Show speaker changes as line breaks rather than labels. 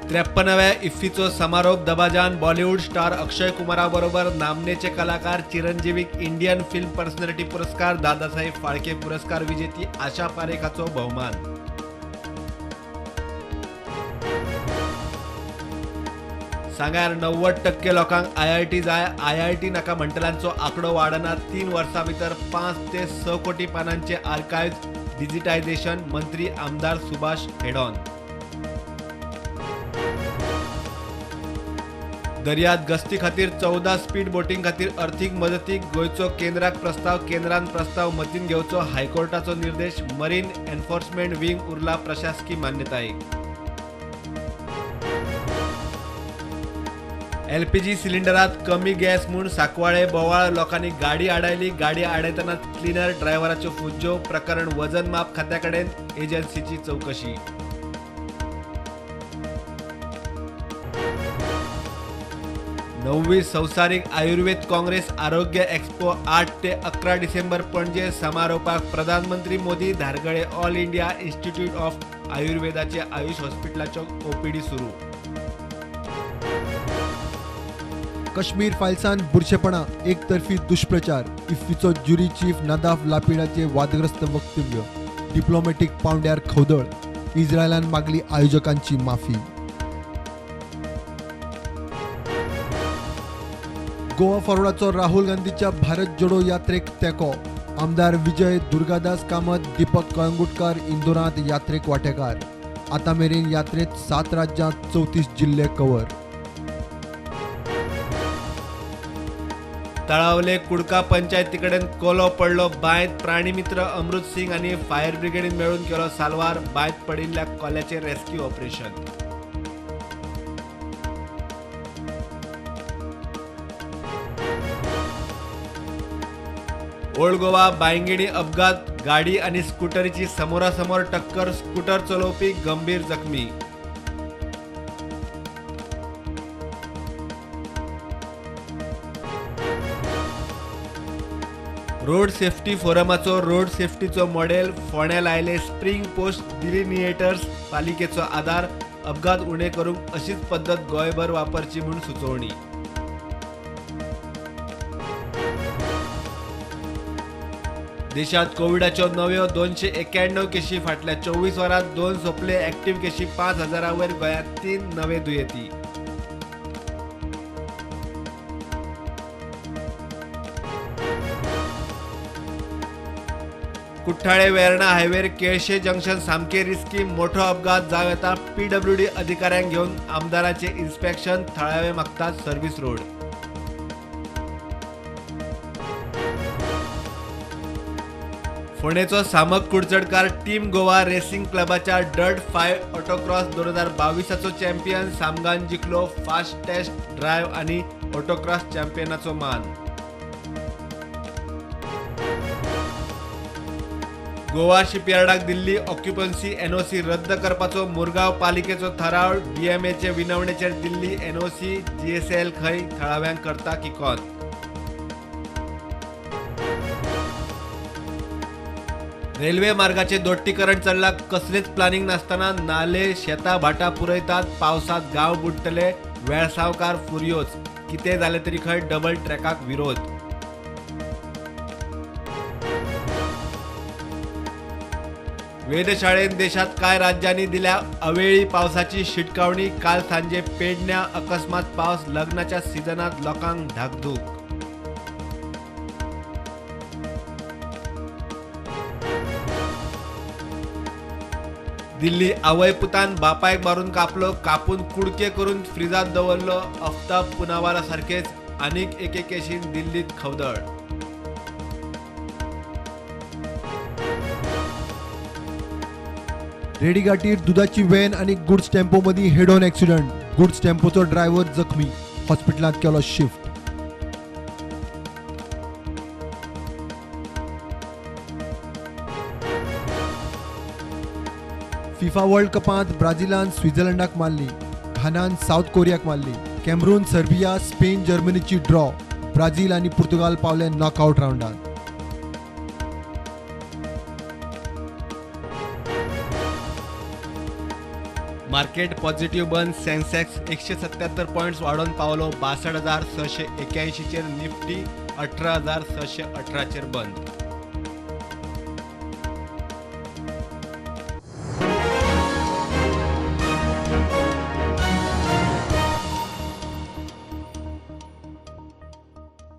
53व्या इफ्फीचो समारोप दबाजान बॉलिवूड स्टार अक्षय कुमारा बरोबर नामनेचे कलाकार चिरंजीवीक इंडियन फिल्म पर्सनॅलिटी पुरस्कार, दादासाहेब फाळके पुरस्कार विजेती आशा पारेखाचो भोवमान। सांग्यार 90% लोकांक आयआयटी जाय, आयआयटी नाका म्हणटल्यांचो आंकडो वाडना। 3 वर्सां भितर 5 ते 6 कोटी पानांचे आर्काइव्ह डिजिटायझेशन, मंत्री आमदार सुभाष हेडॉन। दर्यात गस्ती खातीर 14 स्पीड बोटीं खातीर अर्थीक मदतीक गोंयचो केंद्राक प्रस्ताव, केंद्रान प्रस्ताव मतीन घेवचो हायकोर्टाचो निर्देश। मरीन एन्फोर्समेंट विंग उरला प्रशासकी मान्यतायेक। एलपीजी सिलिंडरात कमी गॅस म्हूण सांकवाळे बोवाळ, लोकांनी गाडी आडायली। गाडी आडायतना क्लिनर ड्रायव्हराच्यो फुज्ज्यो, प्रकरण वजन माप खात्या कडेन, एजन्सीची चवकशी। 9वी संवसारीक आयुर्वेद काँग्रेस आरोग्य एक्स्पो 8 ते 11 डिसेंबर पणजे, समारोपाक प्रधानमंत्री मोदी। धारगळे ऑल इंडिया इन्स्टिट्यूट ऑफ आयुर्वेदाचे आयुष हॉस्पिटलाचो ओपीडी सुरू।
काश्मीर फायल्सान बुरशेपणा, एकतर्फी दुष्प्रचार, इफ्फीचो ज्युरी चीफ नदाफ लापिडाचे वादग्रस्त वक्तव्य, डिप्लोमॅटिक पावंड्यार खवदळ, इस्रायलान मागली आयोजकांची माफी। गोवा फॉरवर्डाचो राहुल गांधीच्या भारत जोडो यात्रेक तेंको, आमदार विजय दुर्गादास कामत, दीपक कळंगुटकर इंदोरांत यात्रेक वांटेकार। आतां मेरेन यात्रेत 7 राज्यांत 34 जिल्ले कव्हर।
तळावले कुडका पंचायतीकडेन कोलो पडलो बांयत, प्राणीमित्र अमृत सिंग आनी फायर ब्रिगेडीन मेळून केलो साल्वार, बांयत पडिल्ल्या कोल्याचें rescue operation. Old Goa Bainguinim अपघात, गाडी आनी स्कुटरीची समोरासमोर टक्कर, स्कुटर चलोवपी गंभीर जखमी। रोड सेफ्टी फोरमाचो रोड सेफ्टीचो मॉडेल, फोंड्या लायले स्प्रिंग पोस्ट डिलिनिएटर्स, पालिकेचो आदार, अपघात उणे करूंक अशीच पद्दत गोंयभर वापरची म्हूण सुचोवणी। देशात कोविडाच्यो नव्यो 291 केशी, फाटल्या 24 वरांत 2 सोंपले, ऍक्टिव्ह केशी 5000 वयर, गोंयांत 3 नवे दुयेंती। कुठ्ठाळे वेर्णा हायवेर केळशे जंक्शन सामके रिस्की, मोठो अपघात जावं येता, पीडब्ल्यूडी अधिकाऱ्यांक घेवन आमदाराचें इन्स्पेक्शन, थळावे मागतात सर्व्हिस रोड। फोंडेचो सामक कुडचडकार टीम गोवा रेसिंग क्लबाच्या डर्ट 5 ऑटोक्रॉस 2022 चॅम्पियन सामगान जिखलो फास्टेस्ट ड्रायव्ह आनी ऑटोक्रॉस चॅम्पियनाचो मान। गोवा शिपयार्डाक दिल्ली ऑक्युपन्सी एनओसी रद्द करपाचो मुरगांव पालिकेचो थाराव, डीएमएचे विनवणेचेर दिल्ली एनओसी, जीएसएल खंय थळाव्यांक करता किकोत। रेल्वे मार्गाचे दोट्टीकरण चल्ला, कसलेच प्लानिंग नासतना नाले शेतां भाटां पुरयतात, पावसांत गांव बुडटले, वेळसांवकार फुरयोच, कितें जालें तरी खंय डबल ट्रॅकाक विरोध। वेधशाळेन देशात कांय राज्यांनी दिल्या अवेळी पावसाची शिटकावणी, काल सांजे पेडण्या अकस्मात पावस, लग्नाच्या सिजनात लोकांक धाकधूक। दिल्ली आवय पुतान बापायक मारून कापलो, कापून कुडके करून फ्रिजात दवरलो, अफ्ताब पुनावाला सारकेच आनीक एके केशीन दिल्लीत खवदळ।
रेडीघाटीर दुधाची व्हॅन आनी गुड्स टेम्पो मदीं हेड ऑन एक्सिडंट, गुड्स टेम्पोचो ड्रायव्हर जखमी, हॉस्पिटलांत केलो शिफ्ट। फिफा वर्ल्ड कपांत ब्राझिलान स्वित्झर्लंडाक मारली, घानान सावथ कोरियाक मारली, कॅमरून सर्बिया स्पेन जर्मनीची ड्रॉ, ब्राझील आनी पुर्तुगाल पावले नॉकआउट रावंडांत।
मार्केट पॉझिटिव्ह बंद. सेन्सेक्स 177 पॉयंट्स वाडोवन पावलो 62,681चेर. निफ्टी 18,618चेर बंद.